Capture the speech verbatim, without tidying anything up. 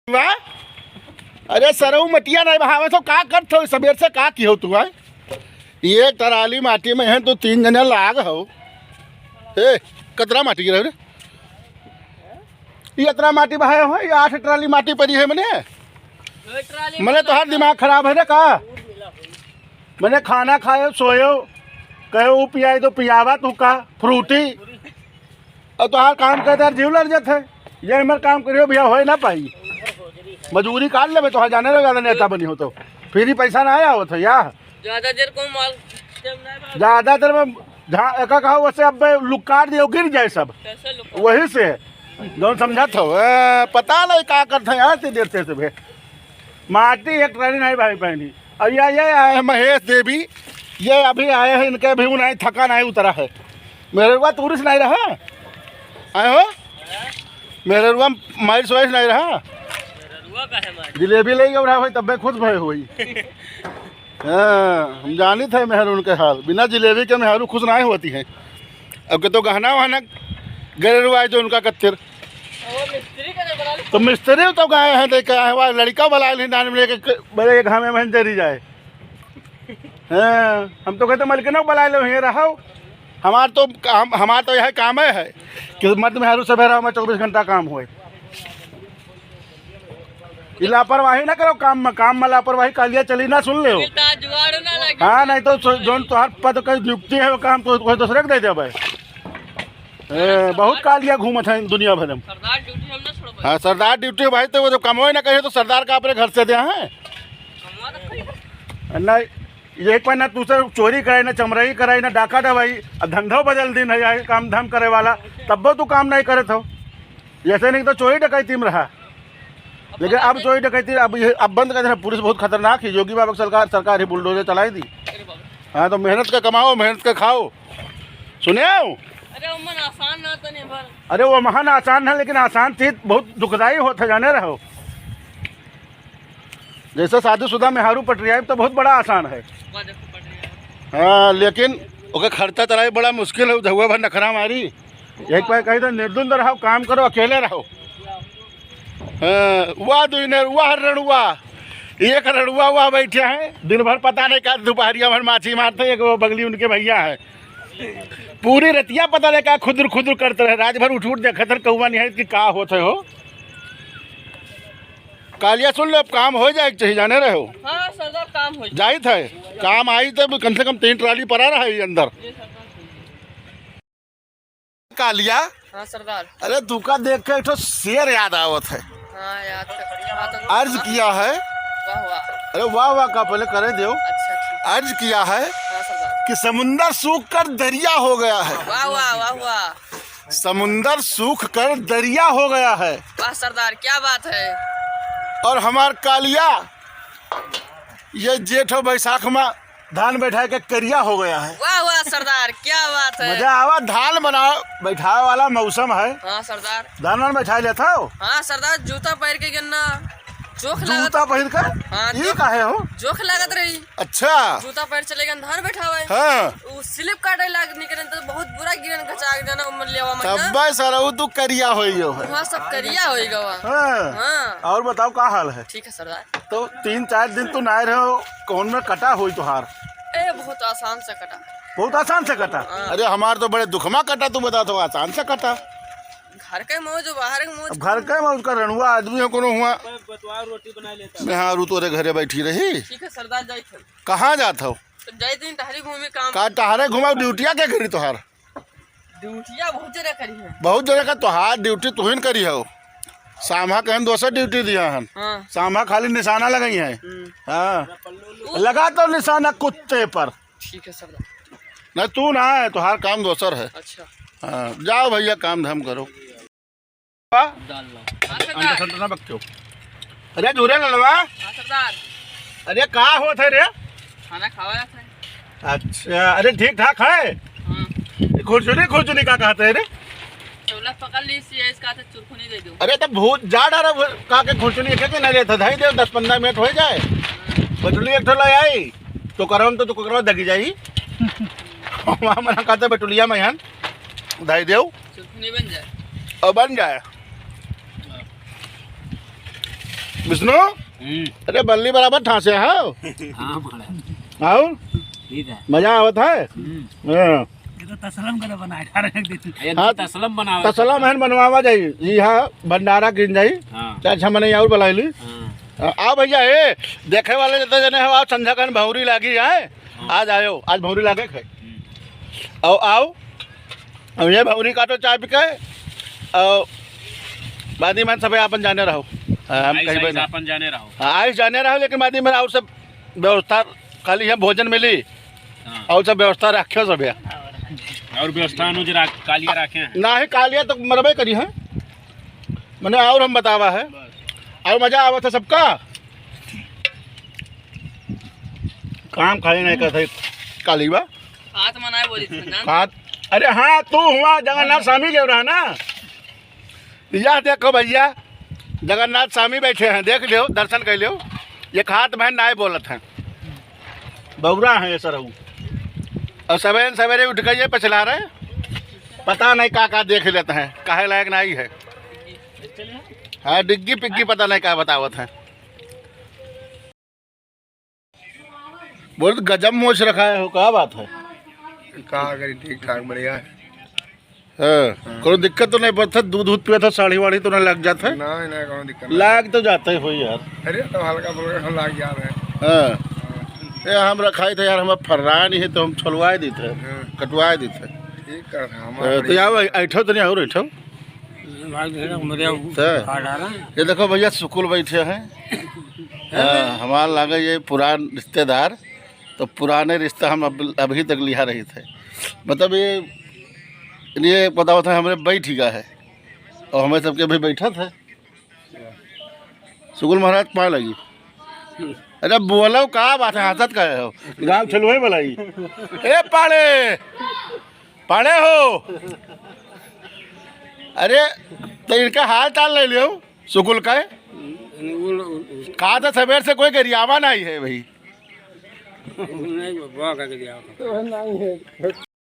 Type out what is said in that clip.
वाह। अरे सरऊ मटिया नहीं बहावे तो का करत हो? सबेर से का किहो तू, हैं? ये ट्राली माटी में है, तू तीन जने लाग हो। ए, कतरा माटी गिरा रे? ये अतरा माटी बहाए हो, ये आठ ट्राली माटी पड़ी है मने। मने तोहार दिमाग खराब है रे का? मने खाना खायो, सोयो, कहो ऊ पियाई तो पियावा तू का, फ्रूटी। और तोहार काम करते यार जीव लड़ जात है। ये हमर काम करियो भैया, होए ना पाई। मजूरी काट लेबे, तोहार जाने रहो, ज्यादा नेता बनी हो तो। फ्री पैसा ना आया होत है यार। ज्यादा देर को माल जब ना बा- ज्यादा देर में जहाँ एका कहा वैसे अब लुकार दियो, गिर जाए सब। कैसे लुकार? वही से जौन समझत हो, ए, पता नहीं का करत है यार, इतनी देर से सुबह। माटी एक ट्राली नहीं भाई पहनी। और ये, ये आए हैं महेश देवी, ये अभी आए हैं, इनके भी नहीं थका नहीं उतरा है। मेहरुआ टूरिस्ट नहीं रहा, आए हो? मेहरुआ माइल्स वाइल्स नहीं रहा। मेहरुआ का है माइल्स? जिलेबी ले गए रहा भाई, तब मैं खुश भय हुई। हाँ, हम जानित है मेहरू उनके हाल, बिना जिलेबी के मेहरू खुश नहीं होती है। अब के तो गहना वहना गरेरुआ जो उनका कत्तिर। वो मिस्त्री का नहीं बना ली। तो मिस्त्री तो गए हैं, देखा है, वह लड़का बुला ली, नानी में लेके क-, बड़े एक हमें बहन जरी जाए। हाँ, हम तो कहते मलकिनो बुला लो, ये रहो। हमार तो काम, हमार तो यह काम है कि मर्द मेहरू सवेरा में चौबीस घंटा काम हुए। ये लापरवाही ना करो काम में, काम में लापरवाही कालिया चली ना, सुन ले। मिलता जुगाड़ ना लगे। हाँ, नहीं तो सो-, जोन तोहार पद के नियुक्ति है, वो काम तो कोई दूसरे के दे देबे। ए, बहुत कालिया घूमत है दुनिया भर में। सरदार ड्यूटी हम ना छोड़बे। हाँ, सरदार ड्यूटी भाई, तो वो जब कमवे ना करे तो सरदार का अपने घर से दे हैं। कमवा तो करी। नहीं, ये एक ना तू से चोरी करे, ना चमरई करे, ना डाका डबाई, अब धंधो बदल दिन है, यही काम धाम करे वाला, तब्बो तू काम नहीं करत हो। जैसे नहीं तो चोरी डकैती में रहा, लेकिन अब चोरी डकैती अब ये, अब बंद कर देना। पुलिस बहुत खतरनाक है, योगी बाबा की सरकार, सरकार ही बुलडोजर चलाई दी। हाँ, तो मेहनत का कमाओ, मेहनत का खाओ, सुने हो? अरे, वो मन आसान ना तो नहीं भर। अरे, वो महान आसान है, लेकिन आसान चीज बहुत दुखदाई होत है, जाने रहो। जैसे शादीशुदा मेहरू पटरियाई तो बहुत बड़ा आसान है। हाँ, लेकिन ओकर खर्चा चलाई बड़ा मुश्किल है, धुआ भर नखरा मारी। एक बार कही तो निर्द्वंद रहो, काम करो, अकेले रहो। हाँ, वाह दुइने, वाह रड़ुआ, एक रड़ुआ वाह बैठे हैं, दिन भर पता नहीं का दोपहरिया भर माछी मारते हैं, एक वो बगली उनके भैया है, पूरी रतिया पता नहीं का खुदर खुदर करते रहे, रात भर उठ उठ देखत रहे कौआ निहारित कि का होत है हो। कालिया सुन लो, अब काम हो जाए के चाहिए, जाने रहे हो। हाँ सरदार, काम हो जाए। जाइत है, काम आई तो कम से कम तीन ट्राली पड़ा रहा है ये अंदर। जी सरदार। कालिया। हाँ सरदार। अरे, तुका देख के एक ठो शेर याद आवत है। हाँ, याद कर, हाँ, तो अर्ज हाँ। किया है। वाह, वाह। अरे, वाह, वाह का पहले करे दो। अच्छा, ठीक। अर्ज किया है हाँ सरदार। कि समुंदर सूख कर दरिया हो गया है। वाह, वाह, वाह, वाह। समुंदर सूख कर दरिया हो गया है। वाह सरदार, क्या बात है। और हमार कालिया, ये जेठ और बैसाख में धान बैठाए के करिया हो गया है। वाह, वाह सरदार, क्या बात है। मजा आवा, धान बना, बैठाए वाला मौसम है। हाँ सरदार। धान वान बैठाए लेत हो? हाँ सरदार, जूता पहिर के गन्ना, जोख लागत। जूता पहिर के? हाँ, ई जोख, काहे हो? जोख लागत रही। अच्छा। जूता पहिर चले गन धान बैठावे। हाँ। उ स्लिप काटे लाग निकरे तो बहुत बुरा गिरन, गचा के जाना उमर लेवा महीना। तब्बे सरऊ तू करिया होई गयो है। हाँ, सब करिया होई गवा। हाँ। हाँ। और बताओ का हाल है? ठीक है सरदार। तो तीन चार दिन तू ना रहो, कौन में कटा होई तुहार? ए, बहुत आसान से कटा। बहुत आसान से कटा? हाँ। अरे, हमार तो बड़े दुखमा कटा, तू बता तो आसान से कटा। घर के मौज, बाहर के मौज। अब घर के मौज का रणुआ आदमी हो कोनो हुआ। बतवा, रोटी बना लेता। मैं हाँ, रू तोरे घरे बैठी रही। ठीक है सरदार, जाइत हन। कहाँ जात हो? तो जाइत हन टहरी घूमी काम। का टहरे घुमाओ, ड्यूटिया के करी तोहार? ड्यूटिया बहुत जने करी है। बहुत जने का तोहार ड्यूटी तुहिन करी हो। साम्हा कहन दोसर ड्यूटी दिया हन। हाँ। साम्हा खाली निशाना लगाई है। हम्म। हाँ। लगा तो निशाना कुत्ते पर। ठीक है सरदार। नहीं, तू ना है, तोहार काम दोसर है। अच्छा। हाँ, जाओ भैया, काम धाम करो। डाल लो। हाँ, सरदार। अंडा संडा ना बकचो। अरे, झूरे ललवा। हाँ, सरदार। अरे, का होत है रे? खाना खावा जात है। अच्छा, अरे, ठीक ठाक है? हाँ। ये खुरचुनी, खुरचुनी का कहते हैं रे? चौला पकड़ ली, सी इसका तो चुरखुनी दे दो। अरे, तो भूत जा डरा, वो का के खुरचुनी एक के ना लेता, धाई दे, दस पन्द्रह मिनट हो जाए। हाँ। बटुली एक ठो ले आई, तो करम तो, तो करवा दगी जाई। वहाँ मना कहते बटुलिया में हन, धाई देव। चुरखुनी बन जाए। और बन जाए। विष्णु, हम्म। अरे बल्ली बराबर ठासे हो। हाँ, महाराज। और? ठीक है। मजा आवत है? हम्म। हाँ। ये तो तसलम का तो बनाए खा रहे हैं। ये तो हाँ, तसलम बनावा। तसलम है, बनवावा जाई। जी हाँ, भंडारा किन जाई। हाँ। चार छह मने और बुलाई ली। हाँ। आ, आओ भैया, ए, देखे वाले जितने जने हो, आओ, संझा कन भौरी लागी है। हाँ। आज आयो, आज भौरी लागे है। हम्म। आओ, आओ। अब ये भौरी काटो चाय पी के, और बादी मन सबे आपन जाने रहो। हाँ, हम आइस, कहीं आइस बना। आपन जाने रहो। हाँ, आइस जाने रहो, लेकिन बादी मन और सब व्यवस्था खाली है, भोजन मिली। हाँ। और सब व्यवस्था रखे सब है। और व्यवस्था अनुज राख-, कालिया रखे हैं। ना ही कालिया तो मरबे करी है। मने और हम बतावा है। बस। और मजा आवत है सबका। काम खाली नहीं करते काली बा। हाथ मनाए बोली थी ना। हाथ, अरे हाँ, तू हुआ जगन्नाथ स्वामी के रहा ना। यह देखो भैया, जगन्नाथ स्वामी बैठे हैं, देख लियो, दर्शन कर लियो। ये हाथ में नाई बोलत हैं, बौरा हैं ये सरऊ। और सवेरे सवेरे उठ के ये पछला रहे, पता नहीं का का देख लेते हैं, काहे लायक नहीं है। हाँ, डिग्गी पिग्गी पता नहीं का बतावत हैं। बोले तो गजब मोछ रखा है हो, का बात है? का करी, ठीक ठाक, बढ़िया है। हाँ, हाँ। कोनो दिक्कत तो नहीं पड़ता, दूध, दूध पिया था, साड़ी वाड़ी तो नहीं लग जाता है? नहीं, नहीं, कोनो दिक्कत नहीं। लाग तो जाता है हो यार। अरे, तो हल्का फुल्का हम लाग जा रहे हैं। हाँ। हाँ। ये हम रखाई थे यार, हम फर्रा नहीं है, तो हम छोलवाए देते हैं, हाँ। कटवाए देते हैं। ठीक कर, हम हाँ, तो बढ़िया। यार, ऐठो तो नहीं और ऐठो। भाई, मेरा, मेरा तो खा डाला। ये देखो भैया, सुकुल बैठे हैं। हाँ, हमार लागे ये पुरान रिश्तेदार, तो पुराने रिश्ता हम अब, अभी तक लिहा रही थे। मतलब ये, ये बताओ था, हमरे बैठ गया है और हमें सबके भी बैठा था। सुकुल महाराज पाए लगी। अरे बोलो, का बात है, हंसत का हो? गाँव चलुए वाला ही। ए पाड़े, पाड़े हो। अरे, तो इनका हाल चाल ले लियो, सुकुल का है। वो लोग का तो सवेर से कोई गरियावा नहीं है भाई। नहीं, वो का गरियावा।